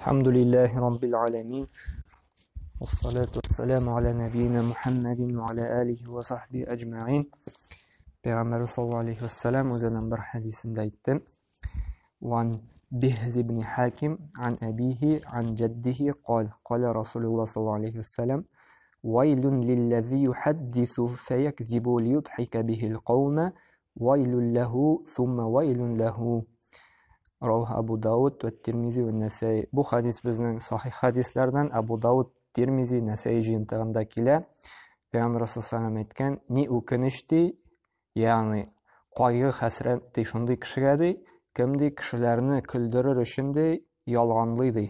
Alhamdulillahi Rabbil alamin. Wassalatu wassalamu ala nabiyyina Muhammadin wa ala alihi wa sahbihi ajma'in. Пәйгамбәрбез саллаллаһу алейхи вассалам үзенең бер хәдисендә әйтте. Ван Бихз ибн Хаким ан әбихи ан җәддихи قال قال Расулуллаһ саллаллаһу алейхи вассалам ويل للذي يحدث فيكذب ليضحك به القوم ويل له ثم ويل له Равах Абу Дауд ва Тирмизи ва Нәсәй. Бу хадис безнең сахих хадисләрдән Абу Дауд, Тирмизи, Нәсәй җыентыгында килә. Пәйгамбәр саллаллаһу әйткән, ни үкенеч ди, ягъни кайгы хәсрәт ди шундый кешегә ди, кем ди кешеләрне көлдерер өчен ди, ялганлый ди.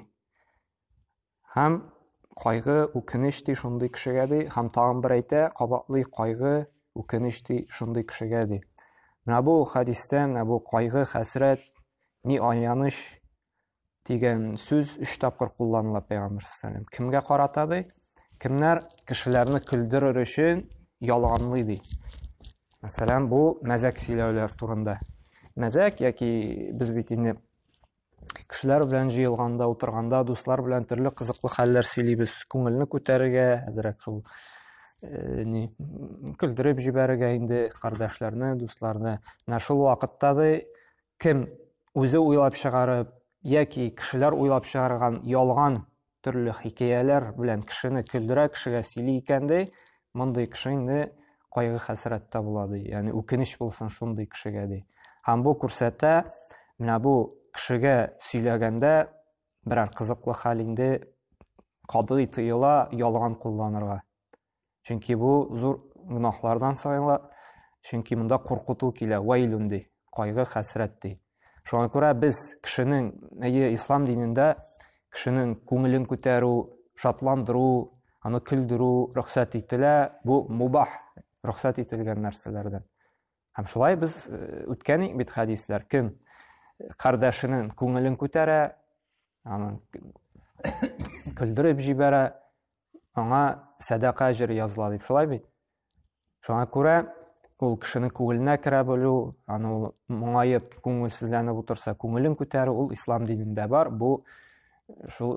Һәм кайгы, үкенеч ди шундый кешегә ди, һәм тагын бер әйтә, кабатлый кайгы, үкенеч ди шундый кешегә ди. Менә бу хәдистә, менә бу кайгы, хәсрәт, ни аяныч дигән сүз өч тапкыр кулланыла пәйгамбәр саллаллаху Кемгә карата ди? Кемнәр кешеләрне көлдерер өчен ялганлый ди. Мәсәлән, бу мәзәк сөйләүләр турында. Мәзәк яки без бит инде кешеләр белән җыелганда, утырганда, дуслар белән төрле кызыклы хәлләр сөйлибез. Күңелне күтәрергә, әзрәк шул э, ни көлдереп җибәрергә инде кардәшләрне, дусларны. Менә шул вакытта да кем үзе уйлап чыгарып яки кешеләр уйлап чыгарган ялган төрле хикәяләр белән кешене көлдерә, кешегә сөйли икән ди, мондый кеше инде кайгы хәсрәттә була ди. Ягъни үкенеч булсын шундый кешегә ди. Һәм бу күрсәтә, менә бу кешегә сөйләгәндә берәр кызыклы хәл инде катгый тыела ялган кулланырга. Чөнки бу зур гөнаһлардан санала, чөнки монда куркыту килә, вәйлүн ди, кайгы, хәсрәт ди. Шуңа күрә без кешенең, әйе, ислам динендә кешенең күңелен күтәрү, шатландыру, аны көлдерү рөхсәт ителә, бу мубах, рөхсәт ителгән нәрсәләрдән. Һәм шулай без э, үткән бит хәдисләр, кем кардәшенең күңелен күтәрә, аны көлдереп җибәрә, аңа сәдака әҗере языла дип, шулай бит? Шуңа күрә ул кешенең күңеленә керә белү, аны ул моңаеп, күңелсезләнеп утырса, күңелен күтәрү, ул ислам динендә бар. Бу шул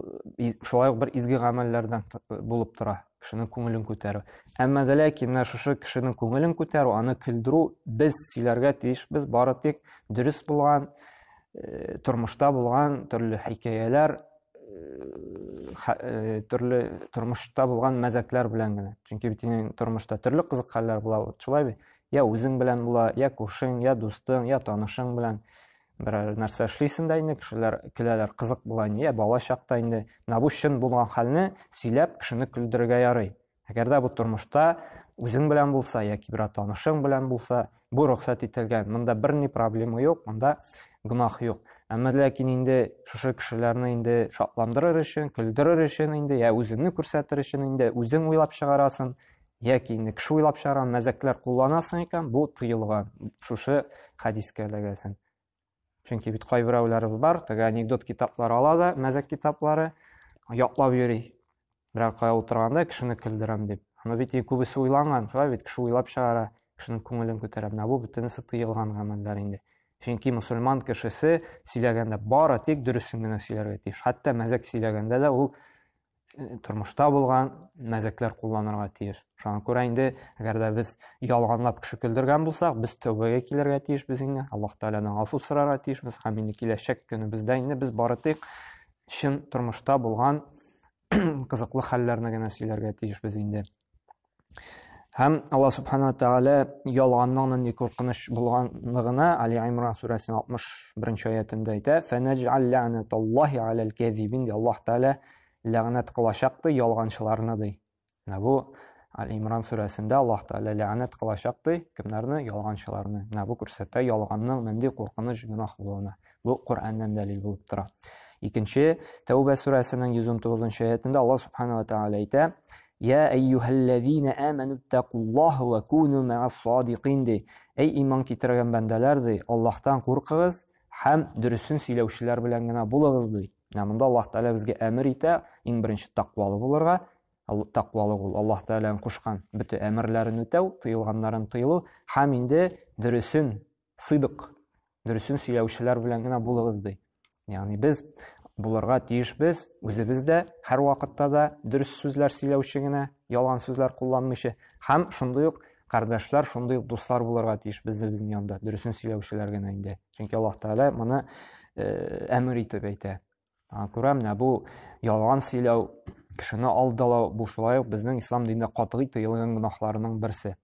шулай ук бер изге гамәлләрдән булып тора, кешенең күңелен күтәрү. Әмма дә ләкин менә шушы кешенең күңелен күтәрү, аны көлдерү без сөйләргә тиешбез, бары тик дөрес булган, э, тормышта булган төрле хикәяләр, Э, төрле тормышта булган мәзәкләр белән генә. Чөнки бит инде тормышта төрле кызык хәлләр була, шулай бит. Я үзең белән була, я күршең, я дустың, я танышың белән берәр нәрсә эшлисең дә инде, кешеләр көләләр, кызык була инде, я бала чакта инде. Менә бу чын булган хәлне сөйләп кешене көлдерергә ярый. Әгәр дә бу тормышта үзең белән булса яки берәр танышың белән булса, бу рөхсәт ителгән. Монда берни проблема юк, монда гөнаһ юк. Әмма ләкин инде шушы кешеләрне инде шатландырыр өчен, көлдерер өчен инде, я үзеңне күрсәтер өчен инде үзең уйлап чыгарасың, яки инде кеше уйлап чыгарган мәзәкләр кулланасың икән, бу тыелган. Шушы хәдискә эләгәсең. Чөнки бит кайберәүләр бар, теге анекдот китаплары ала да, мәзәк китаплары ятлап йөри. Берәр кая утырганда кешене көлдерәм дип. Аны бит күбесе уйланган, шулай бит кеше уйлап чыгара, кешенең күңелен күтәрә. Менә бу бөтенесе тыелган гамәлләр инде. Чөнки мусульман кешесе сөйләгәндә бары тик дөресен генә сөйләргә тиеш. Хәтта мәзәк сөйләгәндә дә ул тормышта булган мәзәкләр кулланырга тиеш. Шуңа күрә инде, әгәр дә без ялганлап кеше көлдергән булсак, без тәүбәгә килергә тиешбез инде. Аллаһ Тәгаләдән гафу сорарга тиешбез һәм инде киләчәк көнебездә инде без бары тик чын тормышта булган кызыклы хәлләрне генә сөйләргә тиешбез инде. Һәм Алла Субхана Тәгалә ялганның нинди куркыныч булганлыгына Али Имран сүрәсенең 61 аятында әйтә: "Фәнәҗ'ал ләгънәталлаһи алал кәзибин" ди Аллаһ Тәгалә ләгънәт кылачак ди ялганчыларны ди. Менә бу Али Имран сүрәсендә Аллаһ Тәгалә ләгънәт кылачак ди кемнәрне? Ялганчыларны. Менә бу күрсәтә ялганның нинди куркыныч гөнаһ булуына. Бу Коръәннән дәлил булып тора. Икенче Тәүбә сүрәсенең 119 аятында Аллаһ Субхану ва Тәгалә әйтә: "Я әйюһәлләзина аману тақуллаһа ва куну мәгас садикин" ди. Әй иман китергән бәндәләр ди, Аллаһтан куркыгыз һәм дөресен сөйләүчеләр белән генә булыгыз ди. Менә монда Аллаһ Тәгалә безгә әмер итә, иң беренче тәкъвалы булырга, тәкъвалы бул, Аллаһ Тәгаләнең кушкан бөтен әмерләрен үтәү, тыелганнарын тыелу һәм инде дөресен сыдык, дөресен сөйләүчеләр белән генә булыгыз ди. Ягъни без Булырга тиешбез, үзебез дә һәрвакытта да дөрес сүзләр сөйләүче генә, ялган сүзләр кулланмыйча, һәм шундый ук кардәшләр, шундый ук дуслар булырга тиеш безнең янда, дөресен сөйләүчеләр генә инде. Чөнки Аллаһ Тәгалә моны әмер итеп әйтә. Аңа күрә менә бу ялган сөйләү, кешене алдалау, бу шулай ук безнең ислам динендә катгый тыелган гөнаһларның берсе.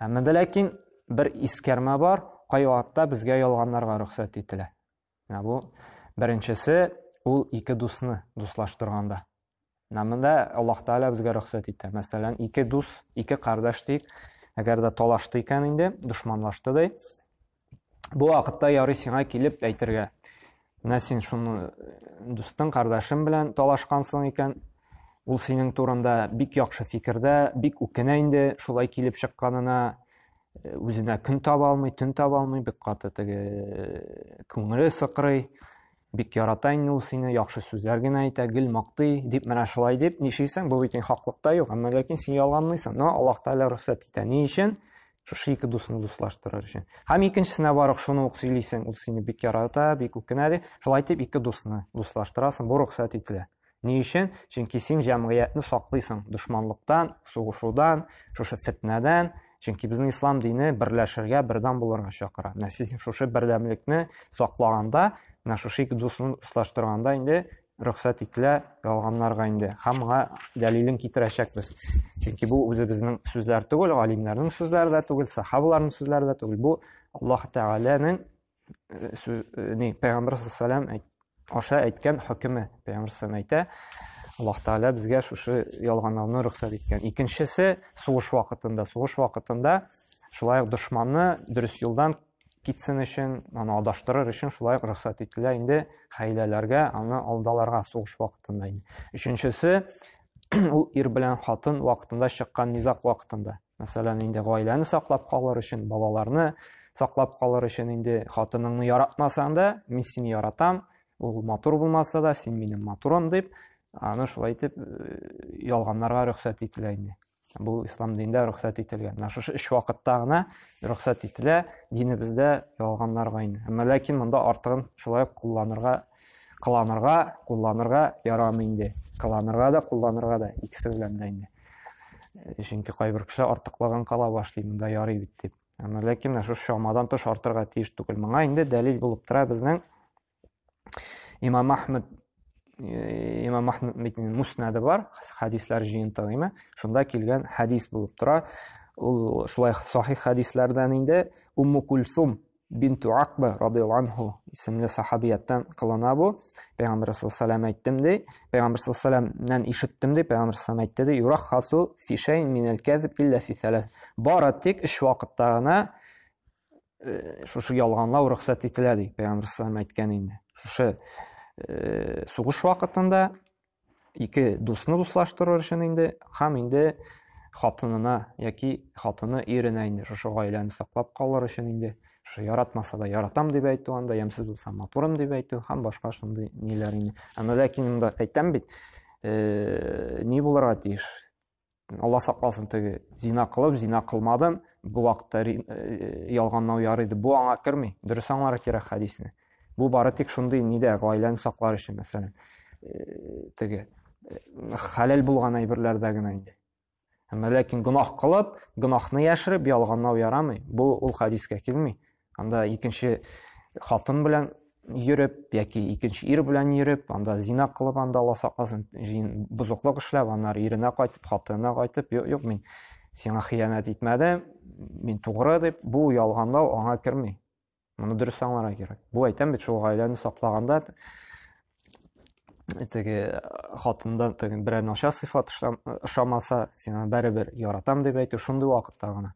Әмма дә ләкин бер искәрмә бар, кайвакытта безгә ялганнарга рөхсәт ителә. Менә бу беренчесе, ул ике дусны дуслаштырганда. Менә монда Аллаһ Тәгалә безгә рөхсәт итә. Мәсәлән, ике дус, ике кардәш диик, әгәр дә талашты икән инде, дошманлашты ди. Бу вакытта ярый сиңа килеп әйтергә. Менә син шуны дустың, кардәшең белән талашкансың икән, ул синең турында бик яхшы фикердә, бик үкенә инде шулай килеп чыкканына, үзенә көн таба алмый, төн таба алмый, бик каты теге күңеле сыкрый, бик ярата инде ул сине, яхшы сүзләр генә әйтә, гел мактый, дип менә шулай дип нишлисең? Бу бит хаклыкта юк, әмма ләкин син ялганлыйсың. Но Аллаһ Тәгалә рөхсәт итә. Ни өчен? Шушы ике дусны дуслаштырыр өчен. Һәм икенчесенә барып шуны ук сөйлисең, ул сине бик ярата, бик үкенә ди. Шулай итеп ике дусны дуслаштырасың, бу рөхсәт ителә. Ни өчен? Чөнки син җәмгыятьне саклыйсың дошманлыктан, сугышудан, шушы фетнәдән. Чөнки безнең ислам дине берләшергә, бердәм булырга чакыра. Менә син шушы бердәмлекне саклаганда, менә шушы ике дусны дуслаштырганда инде рөхсәт ителә ялганнарга инде. Һәм моңа дәлилен китерәчәкбез. Чөнки бу үзебезнең сүзләр түгел, галимнәрнең сүзләре дә түгел, сахабаларның сүзләре дә түгел. Бу Аллаһ Тәгаләнең ни Пәйгамбер саллаллаху аша әйткән хөкеме. Пәйгамбер саллаллаху әйтә, Аллаһ Тәгалә безгә шушы ялганлауны рөхсәт иткән. Икенчесе сугыш вакытында, сугыш вакытында шулай ук дошманны дөрес юлдан китсен өчен, аны адаштырыр өчен шулай ук рөхсәт ителә инде хәйләләргә, аны алдаларга сугыш вакытында инде. Өченчесе ул ир белән хатын вакытында чыккан низаг вакытында. Мәсәлән, инде гаиләне саклап калыр өчен, балаларны саклап калыр өчен инде хатыныңны яратмасаң да, мин сине яратам, ул матур булмаса да, син минем матурым дип, аны шулай итеп ялганнарга рөхсәт ителә инде. Бу ислам динендә рөхсәт ителгән. Менә шушы өч вакытта гына рөхсәт ителә динебездә ялганнарга инде. Әмма ләкин монда артыгын шулай ук кулланырга, кыланырга, кулланырга ярамый инде. Кыланырга да, кулланырга да икесе белән дә инде. Чөнки кайбер кеше артыклаган кала башлый, монда ярый бит дип. Әмма ләкин менә шушы чамадан тыш артырга тиеш түгел. Моңа инде дәлил булып тора безнең Имам Ахмед Имам Ахмед бит муснады бар, хадислар җыентыгы име? Шунда килгән хадис булып тора. Ул шулай сахих хадисләрдән инде Умму Кульсум бинту Акба радияллаһу анху исемле сахабияттан кылына бу. Пәйгамбер саллаллаху алейһи әйттем ди. Пәйгамбер саллаллаху алейһи ишеттем ди. Пәйгамбер саллаллаху әйтте ди: "Юраххасу фи шәйин минәл кәзиб илля фи сәләс." Бары тик өч вакытта гына шушы ялганлау рөхсәт ителә ди. Пәйгамбер саллаллаху әйткән инде. Шушы сугыш вакытында ике дусны дуслаштырыр өчен инде һәм инде хатынына яки хатыны иренә инде шушы гаиләне саклап калыр өчен инде шушы яратмаса да яратам дип әйтү, анда ямьсез булса матурым дип әйтү һәм башка шундый ниләр инде. Әмма ләкин монда әйтәм бит, ни булырга тиеш? Алла сакласын, теге зина кылып, зина кылмадым, бу вакытта ялганлау ярый дип, бу аңа керми. Дөрес аңларга кирәк хәдисне. Бу бары тик шундый нидә гаиләне саклар өчен, мәсәлән, теге хәләл булган әйберләрдә генә инде. Әмма ләкин гөнаһ кылып, гөнаһны яшереп ялганлау ярамый. Бу ул хәдискә килми. Анда икенче хатын белән йөреп яки икенче ир белән йөреп, анда зина кылып, анда Алла сакласын, җыен бозыклык эшләп, аннары иренә кайтып, хатынына кайтып, юк, юк, мин сиңа хыянәт итмәдем, мин тугры дип, бу ялганлау аңа керми. Моны дөрес аңларга кирәк. Бу әйтәм бит, шул гаиләне саклаганда теге хатында теге берәр начар сыйфат ошамаса, син аны барыбер яратам дип әйтү шундый вакытта гына.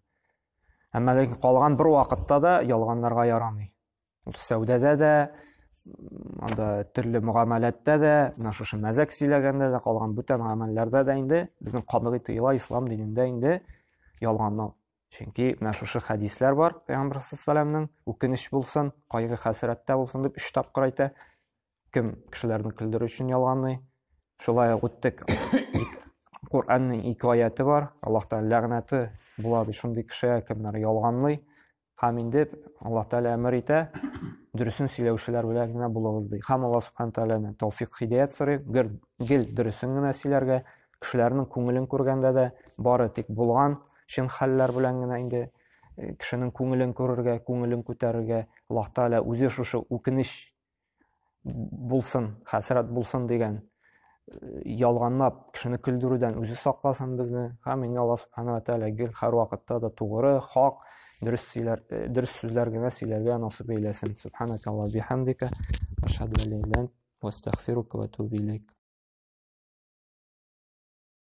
Әмма ләкин калган бер вакытта да ялганларга ярамый. Ул сәүдәдә дә, анда төрле мөгамәләттә дә, менә шушы мәзәк сөйләгәндә дә, калган бүтән гамәлләрдә дә инде безнең катгый тыела ислам динендә инде ялганлау. Чөнки менә шушы хәдисләр бар, Пәйгамбер саллаллаху үкенеч булсын, кайгы хәсрәттә булсын дип өч тапкыр әйтә. Кем кешеләрне көлдерү өчен ялганлый. Шулай ук үттек. Коръәннең ике аяте бар. Аллаһ Тәгалә ләгънәте була ди шундый кешегә, кемнәр ялганлый. Һәм инде Аллаһ Тәгалә әмер итә, Дөресен сөйләүчеләр белән генә булыгыз ди. Һәм Аллаһ субхана тәгаләдән тәүфик һидәят сорыйк, гел, гел дөресен генә сөйләргә, кешеләрнең күңелен күргәндә дә бары тик булган чын хәлләр белән генә инде э, кешенең күңелен күрергә, күңелен күтәрергә, Аллаһ Тәгалә үзе шушы үкенеч булсын, хәсрәт булсын дигән э, ялганлап кешене көлдерүдән үзе сакласын безне. Һәм инде Аллаһ субхана ва тәгалә гел һәрвакытта да тугры, хак, дөрес сөйләр, э, дөрес сүзләр генә сөйләргә насыйп әйләсен. Субханакаллаһ бихамдика, ашһаду ан ла илаһа илля ант, ва астагфирука ва атубу илейк.